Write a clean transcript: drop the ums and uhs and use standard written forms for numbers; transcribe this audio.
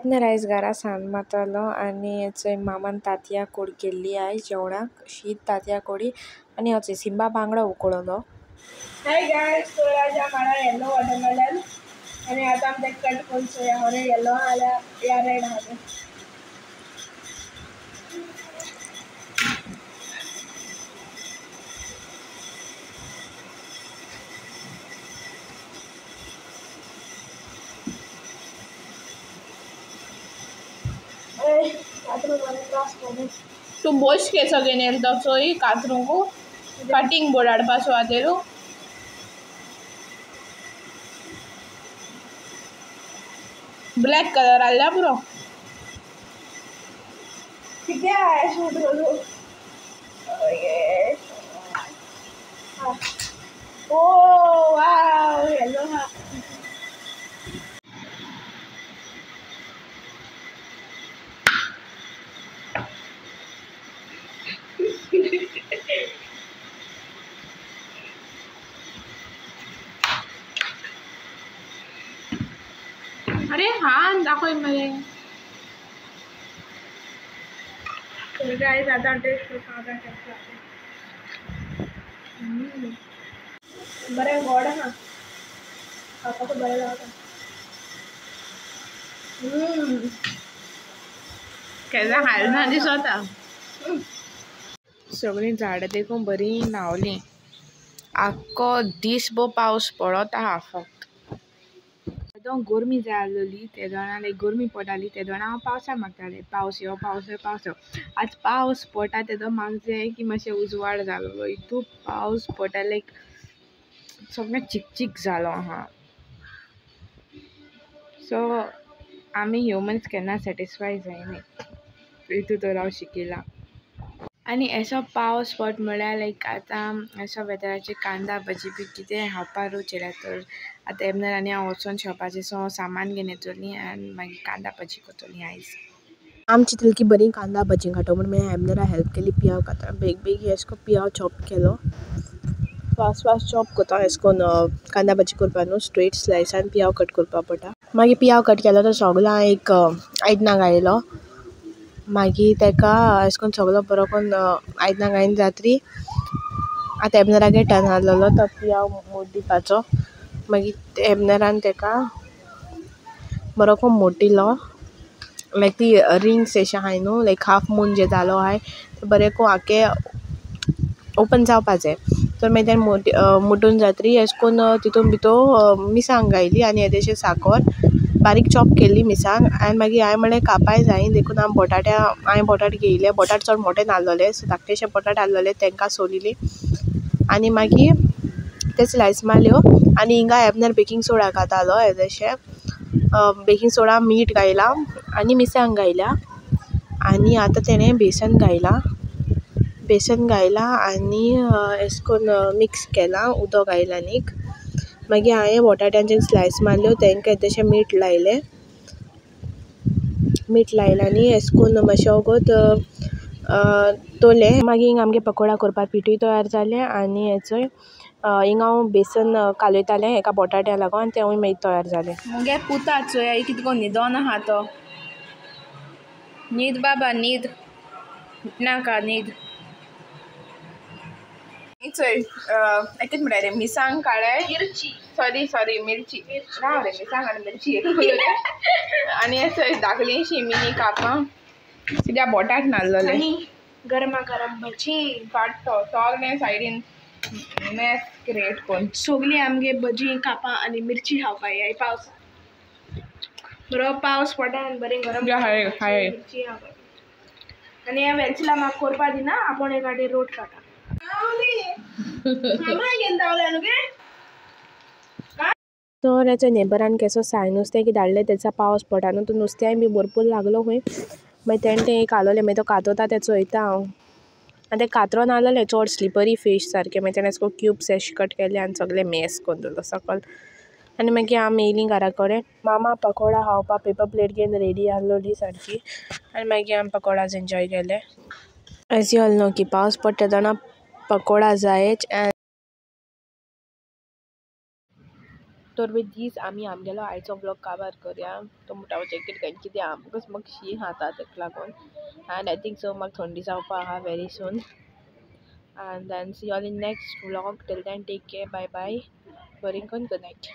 एबनर आयज घरा सांद मारतालो आनी चोय मामान तांतयां कोड केल्ली आयज जेवणाक, शीत तांतयां कोडी आनी चोय सिंबा बांगडो उकडलो. हाय गायस, तो आज हमारा येलो वाटरमेलन आणि आता आम ते कट करून चोया होरे येलो आल्या या रेड आहा. तूं बोश केसो घेवन येयलो तो चोय कातरूंक कटींग बोर्ड हाडपा सुवातेरू. ब्लॅक कलर आहल्यार पुरो. कितें आहा शूट करूं? ओ वाव येलो आहा. अरे हाँ दाखय मरे. तर गायस आता टेस्ट करता केसो. बरें गोड आहा, खावपाक बरें लागता. केन्ना खायना ना दिसता. सगळीं झाडां देखून बरी न्हांवलीं. आख्खो दीस भर पावस पडत आहा फक्त. गोरमी जाय आसलेली तेदोना लायक गोरमी पडटाली तेदोना हांव पावसा मागतालें, पावस यो पावस यो पावस यो. आज पावस पडटा तेदो म्हाका जाय की मातशें उजवाड जालोलो. इतू पावस पडटा लायक सगळें चिकचीक जालो आहा. सो आमी ह्युमन्स केन्ना सॅटिस्फाय जायनाय इतू तर हांव शिकिलां. आनी एसो पावस पडटा म्हळ्यार लायक आतां एसो वेदराचेर कांदा भजी बी कितें खावपा रूच येयल्या तर आतां एबनर आनी हांव वचोन शॉपाचेर सो सामान घेवन येतोलीं आनी मागीर कांदा भजी करतलीं आयज. आम चिंतलें की बरी कांदा भजी खातो म्हूण मागीर एबनरा हेल्प केली पियाव कातराक. बेग बेगी एशें कोन्न पियाव चॉप केलो, फास्ट फास्ट चॉप कोत्ता एशें कोन्न कांदा भजी करपा न्हू स्ट्रेट स्लायसान पियाव कट करपा पडटा. मागीर पियाव कट केलो तो सोगलो हांयें एक आयदनां घायलो. मागीर तेका एशें कोन्न सोगलो बरो कोन्न आयदनां घायन जातरी आतां एबनरागे टर्न आहलोलो तो पियाव मोड्डीपाचो. मागीर एबनरान तेका बरो कोन्न मोड्डिलो लायक ती रिंग्स एशे आहाय न्हू लायक हाफ मून जे जालो आहाय ते बरें कोन्न आख्खे ओपन जावपा जाय. तर मागीर तें मुड्डून जातरी एशें कोन्न तितून भितोर मिरसांग घायली आनी येदेशें साकोर बारीक चॉप केल्ली मिरसांग. आनी मागीर हांयें म्हणलें कापांय जायी देखून हांव बोटाट्या हांयें बोटाट घेयले. बोटाट चड मोटे नासलोले सो धाकटेशे बोटाट आहलोले तेंकां सोलिली आनी मागीर ते स्लायस मारल्यो. आनी हिंगा एबनर बेकींग सोडा घातालो येदेशें बेकींग सोडा मीठ घायलां आनी मिरसांग घायल्या आनी आतां तेणें बेसन घायलां. बेसन घायलां आनी एशें कोन्न मिक्स केलां उदक घायलां आनीक. मागीर हांयें बोटाट्यांचे स्लायस मारल्यो तेंकां येद्देशें मीठ लायलें. मीठ लायलें आनी एशें कोन्न मातशें वोगोत दवरलें. मागीर हिंगा आमगे पकोडा कोरपा पिठूय तयार जालें आनी हें चोय हिंगा हांव बेसन कालयतालें हेका बोटाट्या लागोन आनी तेंवूय मागीर तयार जालें. मुगे पुता चोय कितें कोन्न न्हिदोन आहा तो. न्हीद बाबा न्हीद, नाका न्हीद. ही चोय कितें म्हणटा रे मिरसांग काळ्याय, मिर्ची, सॉरी सॉरी मिर्ची ना रे मिरसांग आनी मिर्ची एक रे. आनी हे चोय धाकलीशी मिनी कापां कित्याक बोटाट नासलोले. गरमा गरम भजी काडटो सगळें सायडीन मॅस क्रिएट कोन्न. सोगलीं आमगे भजी कापां आनी मिर्ची खावपा याय पावस बरो पावस पडटा आनी बरें गरम हाय हाय मिर्ची खावपा. आनी हे वेलसिला म्हाका करपा दिना, आपूण एक गाडी रोट काडटा. तर हेचो नेबरान केसो साय नुस्तें कितें हाडलें तेचा पावस पडटा न्हू तो नुस्त्याय बी भरपूर लागलो खंय. मागीर तेणें तें एक हालोलें मागीर तो कातोता तें चोयता हांव. आनी तें कातरोन आहलोलें चोड स्लिपरी फीश सारकें. मागीर तेणें एशें कोन्न क्यूब्स एशें कट केले आनी सगळें मॅस कोन्न दवरलो सकल. आनी मागीर आमी येयलीं घरा कडेन. मामा पकोडा खावपा पेपर प्लेट घेवन रेडी आहलोली सारकी आनी मागीर आमी पकोडाज एन्जॉय केले. एज you all no की पावस पडटा तेन्ना पकोडा जायच. तर वीथ दीस आमी आमगेलो आयचो व्लॉग काबार करया. तो म्हणटा हांव जॅकेट घाल कित्या because म्हाका शी खाता तेका लागून. एंड I think so म्हाका थंडी जावपा आहा very soon. And then see all in next vlog. Till then take care, bye bye, बरें करून, गूड नायट.